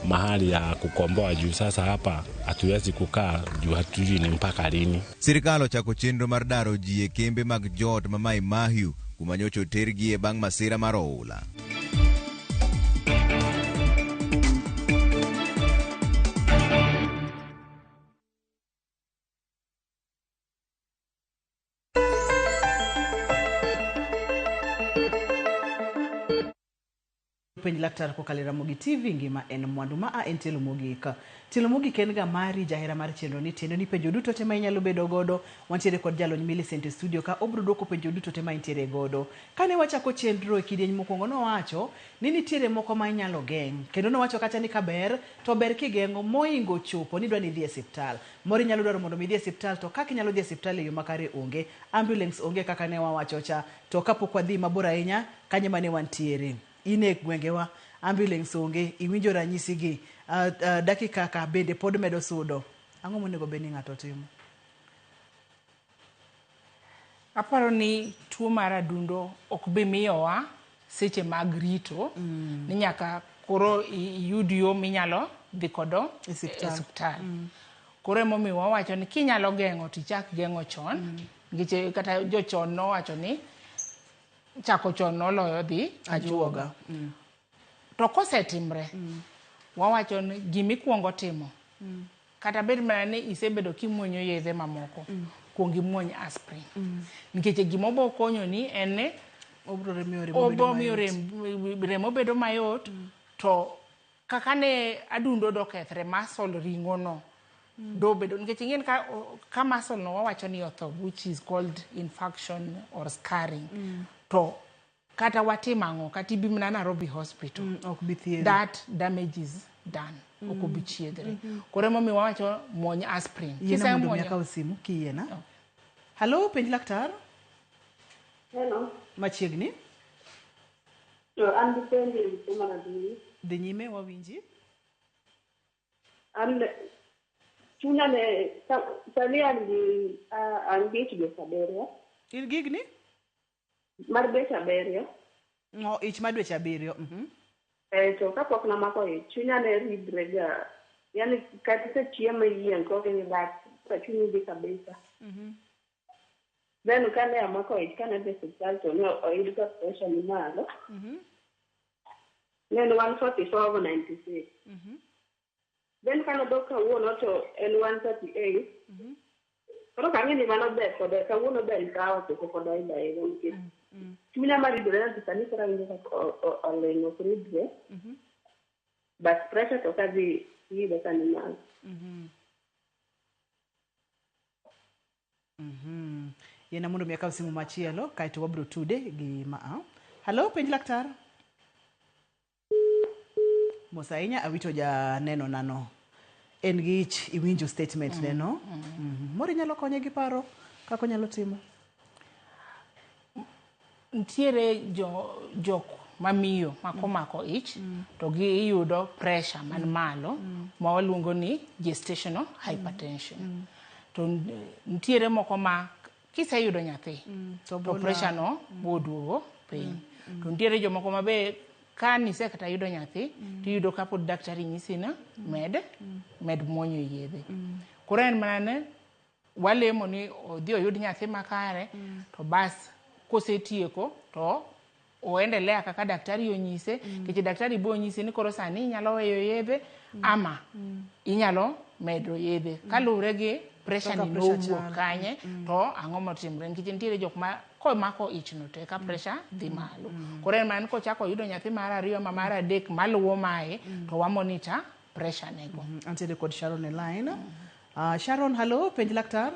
U: mahali ya kukomboa juu sasa hapa hatuwezi kukaa juu hatujui ni mpaka lini.
S: Sirikal ochako chenro mar daro ji e kembe mag joot ma Mai Mahiu kuma nyocha otergie bang' masira mar oula.
A: Penj laktar kokalo e Ramogi TV ngima en mwandu ma a en tielo mogik. Tielo mogik en ga mari jahera mar chenro ni tiendo ni penjo duto te ma inyalo bedo godo. Wantiere kod jalony Millicent e studio ka obro duoko penjo duto te ma intiere godo. Kane wachako chenro e kidieny mokwongo nowacho ni nitiere moko ma inyalo geng'. Kendo nowacho kacha ni kaber to ber kigeng'o moingo chopo ni dwa ni idhi e osiptal. Moro inyalo dwaro mondo mi idhi e osiptal to kaka inyalo dhi e osiptal e yo makare onge. Ambulance onge kaka ne wawacho cha. To kapok wadhi mabor ahinya kanye mane wantiere. In e gwengewa ambulance onge, iwinjo ranyisi gi dakika ka bende pod medo sudo. Ang'o monego bed ni ng'ato timo?
B: Aparo ni tuo mar adundo ok bi miyowa seche mag rito ni nyaka koro iyud yo minyalo dhi kodo e osiptal. Koro emomiyo wawacho ni kinyalo geng'o tichak geng'o chon, nikech kata jochon nowacho ni chako chon noloyo dhi ajuoga. To kosetimre, wawacho ni gimikuongo timo, kata bed mana ni isebedo kimuonyo yedhe mamoko, kuong imuony aspirin. Nikech gima obo konyoni en ni
A: Obiro
B: obo miyo remo bedo mayot, to kaka ne adundo dokethre, muscle ring'o no dobedo, nikech ing'eni ka muscle no wawacho ni otho, which is called infarction or scarring, to kata watim ang'o, kata ibi mana Nairobi Hospital,
A: ok bi thiedhi.
B: That damage is done, ok obi chiedhre. Koro emomiyo wawacho muony aspirin.
A: Yiena mondo mi
B: Kisemuonyo
A: akaw simu kiyiena. Halo, penj laktar.
D: Hello.
A: Machiegni.
D: To an gi penjo e wi tuo mar adundo.
A: Dhi nyime, wawinji.
D: An chunya ne sani an gi an gi ich dweche 7.
A: In gi higni?
D: Mar dweche 7.
A: Oh, ich mar dweche 7.
D: Eh, to kapok namako ich, chunya ne ridre ga. Yani kata kisechiemo iyieng' koro in dak, ka chunyi dhi kabisa. Then kane amako ich, kane adhi e osiptal to ne oyud ka pressure ni malo. Ne en 144 over 96. Then kane odok kawuono to en 138. Koro kang'e ni mano ber kod kawuono ber kawa to pok odoidho ahinya nikech chunya maridore no sani koro awinjo ka oling' ok ridre. But pressure to kadhi iyudo ka ni malo.
A: Yiena mondo mi akaw simu machielo kaeto wabiro tude gi maa. Halo, penj laktar. Mos ahinya, awito janeno nano. En gi ich, iwinjo statement neno. Moro inyalo konye gi paro kaka onyalo timo.
B: Nitiere jok mamiyo ma komako ich to giyudo pressure man malo ma waluongo ni gestational hypertension. To nitiere moko ma kiseyudo nyathi
A: to
B: to
A: bola-
B: pressure no boduogo piny. To nitiere jomoko ma be ka nise kata yudo nyathi tiyudo ka pod daktari nyisi ni med muonyo yedhe. Koro en mana ni walemo ni odhi oyud nyathi makare, to bas kosetieko to oendelea kaka daktari onyise, nikech daktari bo nyisi ni koro sani inyalo weyo yedhe ama inyalo medo yedhe kaluwore gi pressure
A: Kaka
B: ni
A: pressure
B: nowuok
A: chal.
B: kanye to ang'o motimre, nikech nitiere jok ma komako ich no to eka pressure dhi malo. Koro en mana ni kochako yudo nyathi mar ariyo ma mar adek maluwo mae, to wa monitor pressure nego.
A: Antiere kod Sharon e line. Sharon, hello, penj laktar.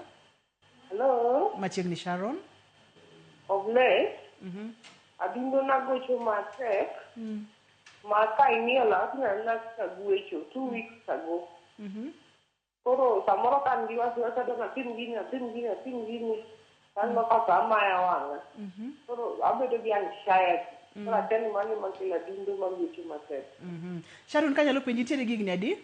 V: Hello.
A: Machiegni Sharon.
V: Of late, adundo nagocho matek ma ka ing'iyo last na gwecho 2 weeks ago. Koro samoro ka an gi wasiwasi adwa natim gini, atim gini, atim gini, taneno ka sa maya wang'a. Koro abedo gi anxiety. Koro akia ni mano ema kelo adundo magocho matek.
A: Sharon, kanyalo penji, nitiere gi higni adi?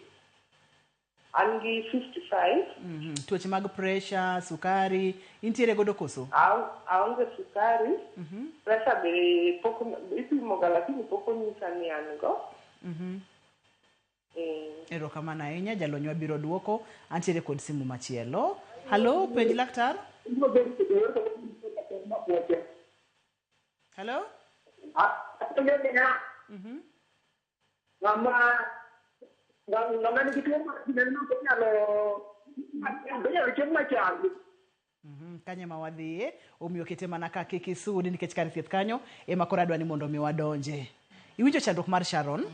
V: An gi 55.
A: Tuoche mag pressure, sukari, intiere godo koso?
V: Aonge sukari. Pressure be pok ipimoga lakini pok onyisa ni an go. Eh.
A: Erokamano ahinya, jalonywa biro duoko. Antiere kod simu machielo. Halo, penj laktar. Halo?
W: Ng'ama nigi tuo mar gineno onyalo chiemo machal.
A: Kanyo ema wadhiye, omiyo kete mana ka kik isudi nikech kar thieth kanyo ema koro adwa ni mondo mi wadonje. Iwinjo chandruok mar Sharon?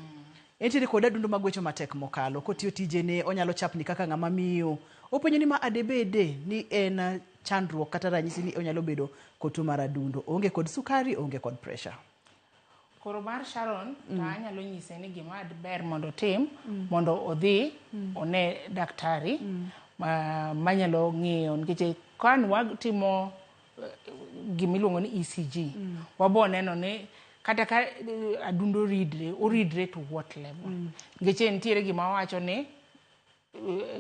A: Entiere kod adundo magwecho matek mokalo. Kotiyo tijene onyalo chapni kaka ng'ama miyo. Openjo ni ma adebede ni en chandruok kata ranyisi ni onyalo bedo kod tuo mar adundo. Oonge kod sukari, oonge kod pressure.
B: Koro mar Sharon, to anyalo nyise ni gima ber mondo otim, mondo odhi one daktari manyalo ng'iyo, nikech kan watimo gimiluongo ni ECG, wabo neno ni kata ka adundo ridre, oridre to what level, nikech nitiere gima wawacho ni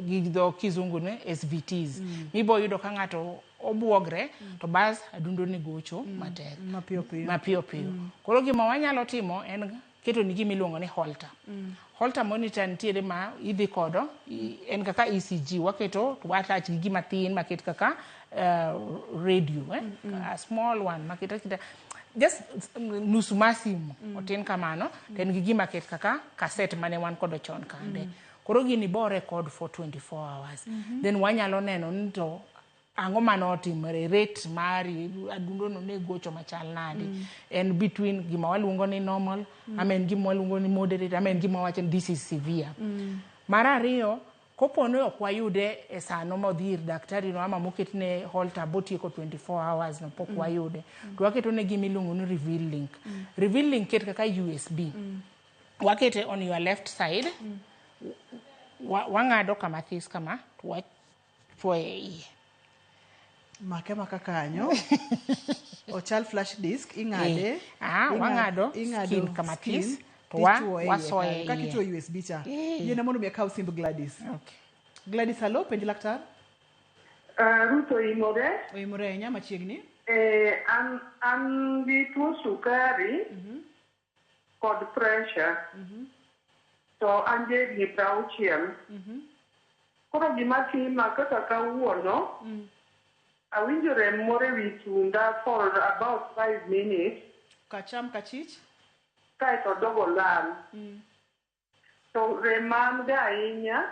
B: gi dho kizungu ni SVTs, mibo yudo ka ng'ato obuogre to bas adundo ni gocho matek
A: mapiyo piyo.
B: Mapiyo piyo. Koro gima wanyalo timo en keto ni gima iluongo ni Holter. Holter monitor nitiere ma idhi kodo, en kaka ECG waketo to wa attach gi gima thin maket kaka radio, eh? A small one maket aketa Just nusu mar simu otin kamano to en gi gima ket kaka cassette mane wan kodo chon kande. Koro gini bo record for 24 hours. Then wanyalo neno ni to ang'o mane otimore, rate mari adundo no ne gocho machal nade. En between gima waluongo ni normal, ama en gima waluongo ni moderate, ama en gima wawacho ni this is severe. Mar ariyo, kopo ni ok wayude e sano modhi ir daktari no ama moketne holter botieko 24 hours no pok wayude, to waketo ne gima iluongo ni reveal link. Reveal link ket kaka USB. Wakete on your left side, wang'ado kama this kama to wachuoye e iye.
A: Make maka kanyo. Ochal flash disk, ing'ade.
B: Wang'ado
A: ing'ado
B: skin kama
A: skin,
B: this, to
A: tichuoye iye
B: wasoye
A: kanyo. Kaka
B: iye.
A: ichuoyo USB cha.
B: Eh.
A: Yiena mondo mi akaw simb Gladys.
B: Okay.
A: Gladys, hello, penj laktar.
V: Ruth oimore.
A: Oimore ahinya machiegni.
V: An gi tuo sukari kod pressure. To an jahigni 60. Koro gima tima kaka kawuono, awinjo rem moro ewi thunda for about 5 minutes.
A: Kacham kachich?
V: Kaeto dogo lal. To rem ma an go ahinya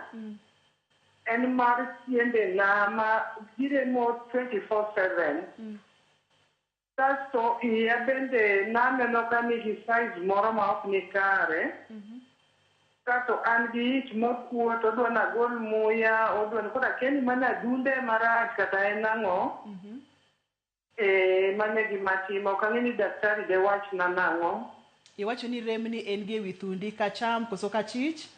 V: en mar tiendena ma giremo 24/7. Kasto iya bende naneno ka nigi size moro ma ok ni kare. Kato an gi ich mokuot, odwa nagol muya, odwa ni koro akia ni mano adunde marach kata en ang'o. Mano e gima timo. Ok ang'e ni daktari de wachna nang'o.
A: Iwacho ni rem ni en gi ewi thundi kacham koso kachich?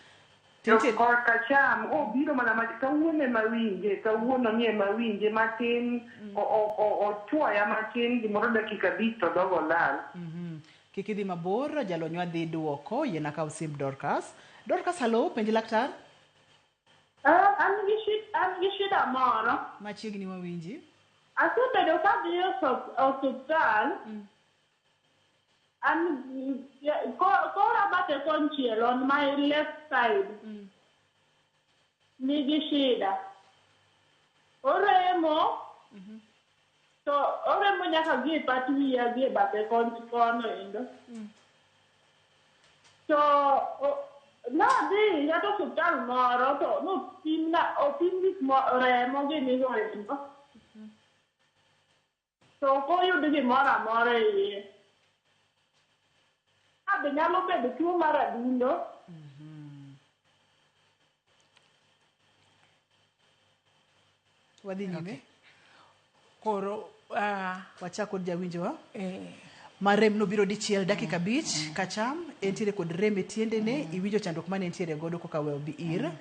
V: To korka cham, obiro mana ma kawuono ema winje, kawuono ni ema winje matin, ochuoya matin gimoro dakika 5 to dogo lal.
A: Kik idhi mabor, jalonywa dhi duoko, yiena kaw simb Dorcas. Dorcas, hello, penj laktar.
D: An gi shida moro.
A: Machiegni wawinji.
D: Asebedo kadhi osuptal. An kora bathe konchiel on my left side nigi shida. Oremo to oremo nyaka gi e pat wiya gi e bathe kono endo. To nadhi kata osuptal moro to nopimna opim gik remo gini go endo. To ok oyud gimoro amora e iye. Ka be nyalo bedo tuo mar adundo?
A: Wadhi nyime.
B: Koro
A: wachak kod jawinjowa. Ma rem nobiro dichiel dakika 5 kacham, entiere kod rem e tiendene, iwinjo chandruok mane entiere godo koka we obi ir.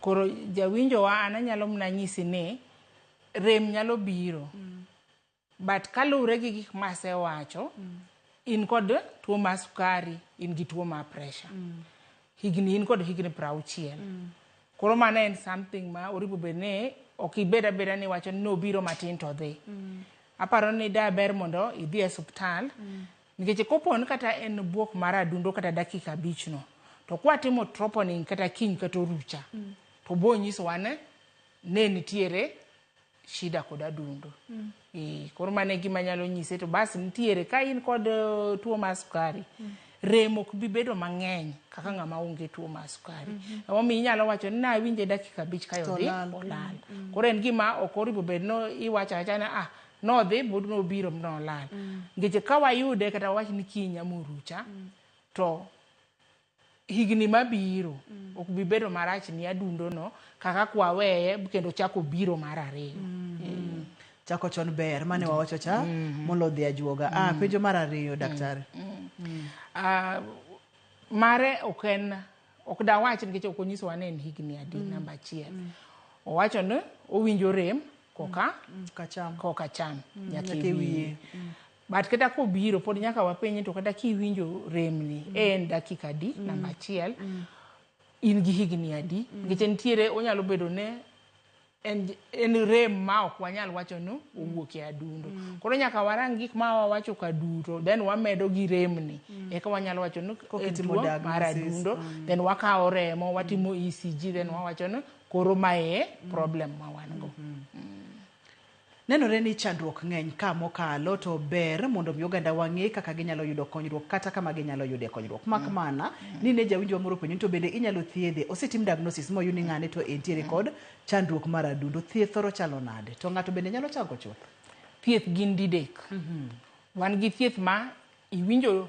B: Koro jawinjowa an anyalo mana nyisi ni rem nyalo biro. But kaluwore gi gik masewacho, in kod tuo mar sukari, in gi tuo mar pressure. Higni in kod higni 60. Koro mano en something ma oripo bed ni ok ibed abeda ni iwacho ni nobiro matin to dhi. Aparo ni da ber mondo idhi e osuptal nikech kopo ni kata en buok mar adundo kata dakika 5 no, to kwatimo troponin kata kiny kata orucha, to bo nyisowa ni ne nitiere shida kod adundo. Koro mano e gima anyalo nyise to bas nitiere ka in kod tuo mar sukari, rem ok bi bedo mang'eny kaka ng'ama onge tuo mar sukari. Emomiyo inyalo wacho ni nawinje dakika 5 kae
A: To
B: odhi
A: olal.
B: olal. Koro en gima ok oripo bed no iwacho awacha ni nodhi but nobiro nolal. Nikech ka wayude kata wawach ni kiny ama orucha, to higni mabiro ok bi bedo marach ni adundo no kaka kwaweye kendo chako biro mar ariyo.
A: Chako chon ber, mane wawacho cha, molo dhi ajuoga. Penjo mar ariyo, daktari.
B: Mare ok en ok dawach nikech ok onyisowa ni en higni adi namba achiel. Owacho ni owinjo rem koka
A: kacham
B: koka cham nyaka
A: nyaka
B: e
A: e
B: wiye.
A: wiye.
B: But kata kobiro pod nyaka wapenje to kata kiwinjo remni en dakika adi namba achiel in gi higni adi nikech nitiere onyalo bedo ne en rem ma ok wanyal wacho ni owuok e adundo. Koro nyaka warang gik ma wawacho ka duto then wamedo gi remni eka wanyalo wacho ni
A: Koka
B: en
A: itimo
B: tuo mar
A: diagnosis.
B: adundo then wakawo remo watimo ECG then wawacho ni koro mae e problem ma wan go.
A: Nenore ni chandruok ng'eny ka mokalo to ber mondo mi oganda wang'e kaka ginyalo yudo konyruok kata kama ginyalo yude konyruok. Mak mana ni ne jawinjo moro penjo ni to bende inyalo thiedhe, osetim diagnosis moyud ni ng'ane to entiere kod chandruok mar adundo. Thieth thoro chalo nade? To ng'ato bende nyalo chango chuth?
B: Thieth gin didek. Wan gi thieth ma iwinjo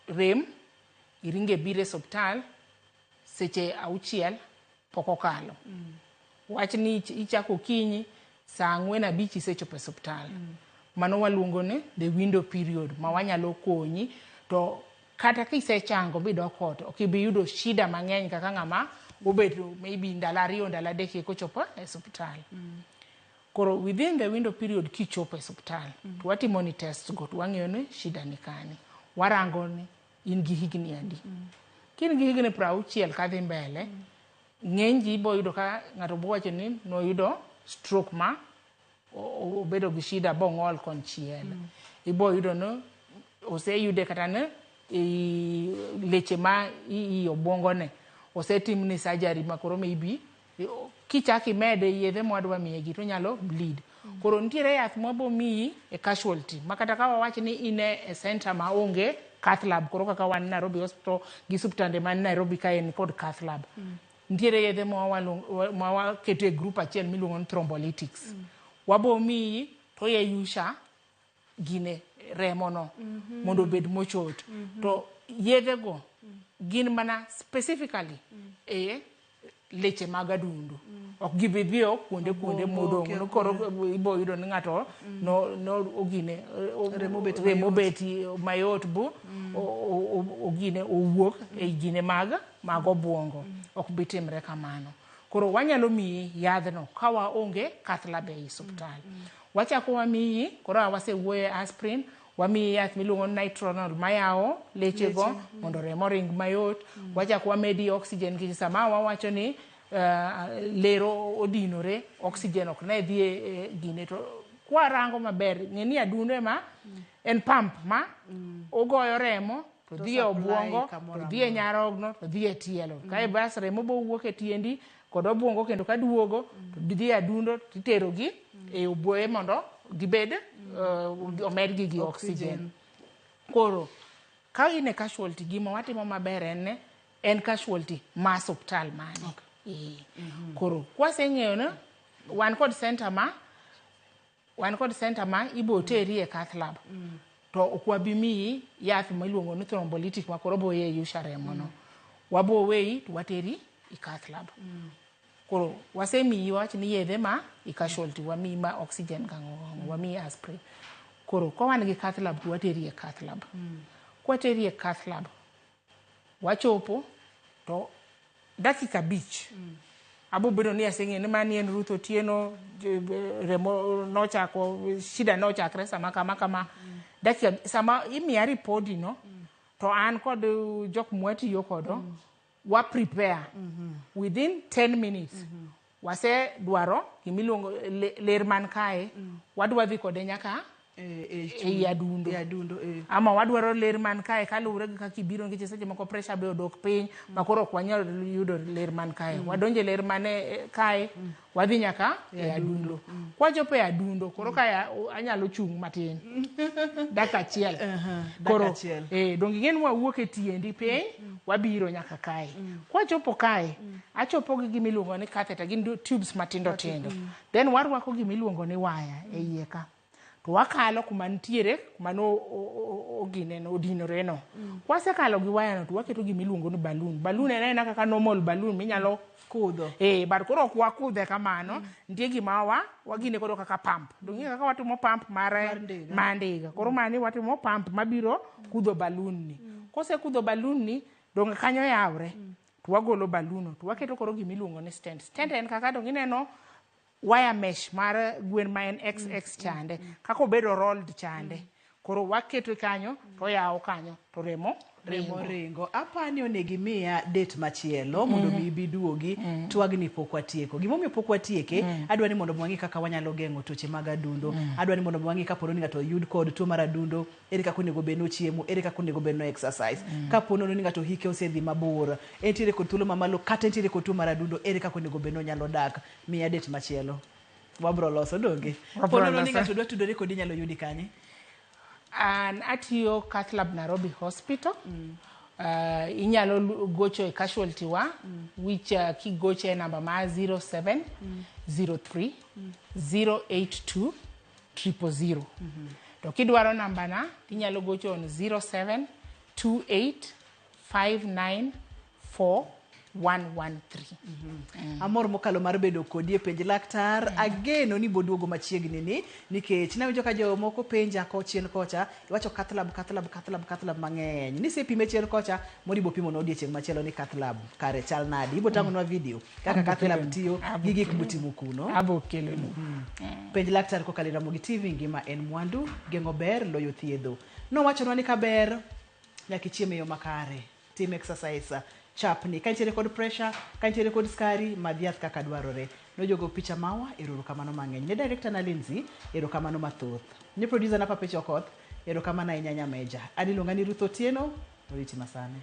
B: rem, iringe biro e osiptal seche 6 pok okalo. Wach ni ichako okinyi saa 4 5 isechopo e osiptal. Mano waluongo ni the window period ma wanyalo konyi to kata kisechango bidok ot ok ibi yudo shida mang'eny kaka ng'ama obedo maybe ndalo 2 ndalo 3 eka ochopo e osiptal. Koro within the window period kichopo e osiptal to watimo ni test go to wang'iyo ni shida ni kanye. Warango ni in gi higni adi. Ka in gi higni 60 kadhi mbele, ng'eny ji ibo yudo ka ng'ato bo wacho ni noyudo stroke ma obedo gi shida bong'ol konchiel. Ibo yudo ni oseyude kata ne leche ma i obwongo ne osetimne surgery ma koro maybe kichako imede yedhe mwadwa miye gi to onyalo bleed. Koro nitiere yath mwabo miyi e casualty ma kata ka wawach ni in e center ma onge cath lab, koro kaka wan Nairobi Hospital gi osiptande man Nairobi kae ni kod cath lab. Nitiere yedhe ma waketo e group achiel miluongo ni thrombolytics. Wabo miyi to yeyusha gine remo no mondo obed mochot. To yedhe go gin mana specifically e leche mag adundo. Ok gibi dhiyo kuonde modong'. Koro ibo yudo ni ng'ato no ogine remo bet mayot bu ogine owuok e gine mag obwongo. Ok bi timre kamano. Koro wanyalo miyi yadhno ka waonge cath lab ei osiptal. Wachako wamiyi, koro wasewuoyo e aspirin, wamiyi yath miluongo ni nitronol mayawo lechego mondo remo ring mayot. Wachako wamedi oxygen nikech sama wawacho ni lero odinore, oxygen ok ne dhi e gine to kwarango maber, ng'e ni adundo ema en pump ma ogoyo remo to dhi e obwongo, to dhi e nyarogno, to dhi e tielo. Kae bas remo bowuok e tiendi kod obwongo kendo kaduogo to dhi e adundo titerogi e obuoye mondo gibed omedgi gi oxygen. Koro ka in e casualty gima watimo maber en en casualty ma osiptal mane. Koro kwaseng'eyo ni wan kod center ma ibo teri e cath lab. To ok wabi miyi yath miluongo ni thrombolytic ma koro bo yeyusha remo no. Wabo weyi to wateri e cath lab. Koro wasemiyi wach ni yedhe ma e casualty, wamiyi ma oxygen gang'o, wamiyi aspirin. Koro ka wan gi cath lab to wateri e cath lab. Kwateri e cath lab, wachopo to dakika 5 abo bedo ni aseng'eyo ni mani en Ruth Otieno, remo nochako, shida nochakre sama kama kama. Dakika sama imiya ripodi no, to an kod jok mwatiyo kodo, wa prepare within 10 minutes. Wase dwaro gimiluongo ler man kae, wadwa dhi kode nyaka e adundo. Ama wadwaro ler man kae kaluwore gi kaka ibiro nikech seche moko pressure be odok piny ma koro ok wanyal yudo ler man kae. Wadonje ler man kae, wadhi nyaka e adundo. Kwachopo e adundo, koro kae anyalo chung' matin. Dakika achiel. Koro donge ing'e ni wawuok e tiendi piny, wabiro nyaka kae. Kwachopo kae, achopo gi gimiluongo ni catheter, gin tubes matindo tindo. Then warwako gimiluongo ni waya e iye ka. To wakalo kuma nitiere, kuma no ogine no, odinore no. Kwasekalo gi waya no to waketo gimiluongo ni balloon. Balloon en aena kaka normal balloon minyalo
A: kudho.
B: But koro ok wakudhe kamano, nitie gima wagine kodo kaka pump. Donge kaka watimo pump mar ndiga. Koro mani watimo pump mabiro kudho balloon ni. Kosekudho balloon ni, donge kanyo yawre. To wagolo balloon no, to waketo koro gimiluongo ni stent. Stent en kaka donge ineno wire mesh mar gwen ma en XX chande, kaka obedo rolled chande. Koro waketo kanyo, to yawo kanyo, to remo
A: ringo. Apani onego imiya date machielo mondo mi ibi duogi, twagni pok watieko. Gimomiyo pok watieke, adwa ni mondo wang'i kaka wanyalo geng'o tuoche mag adundo. Adwa ni mondo wang'i kapo ni ng'ato oyud kod tuo mar adundo, ere kaka onego bed ni ochiemo, ere kaka onego bed ni exercise. Kapo ni ng'ato hike osedhi mabor, entiere kod thuolo mamalo kata entiere kod tuo mar adundo, ere kaka onego bed ni onyalo dak. Miya date machielo. Wabro loso donge.
B: Wabro
A: Ponono ni
B: loso.
A: ng'ato dwa tudore kodi inyalo yudi kanye?
B: An atiyo Cath Lab Nairobi Hospital. Inyalo gocho e casualty wa which kigocho e namba mar 07 03 082 000. To kidwaro namba na tinyalo gocho on 07 28 59 4 113.
A: Amor mokalo mar bedo kodi e penj laktar. Ageno ni boduogo machiegni ni nikech nawinjo ka jomoko penja ko chien kocha iwacho cath lab cath lab cath lab cath lab mang'eny nisepime chien kocha moro ibo pimo odiechieng' machielo ni cath lab kare chal nadi ibo tang'onwa video kaka
B: Abo
A: cath lab
B: kelonu.
A: tiyo
B: Abo
A: gi gik
B: kelonu.
A: motimo kuno.
B: Abo kelonu.
A: Penj laktar kokalo e Ramogi TV ngima en mwandu geng'o ber loyo thiedho. Nowachonwa ni kaber nyaka ichiem e yo makare, tim exercise, chapni ka nitiere kod pressure, ka nitiere kod skari, madh yath kaka dwarore. Nojogo picha mawa, erokamano mang'eny. Ne director na Lindsay, erokamano mathoth. Ne producer na Papecho Okoth, erokamano ahinya Nyameja. An iluonga ni Ruth Otieno, oriti masane.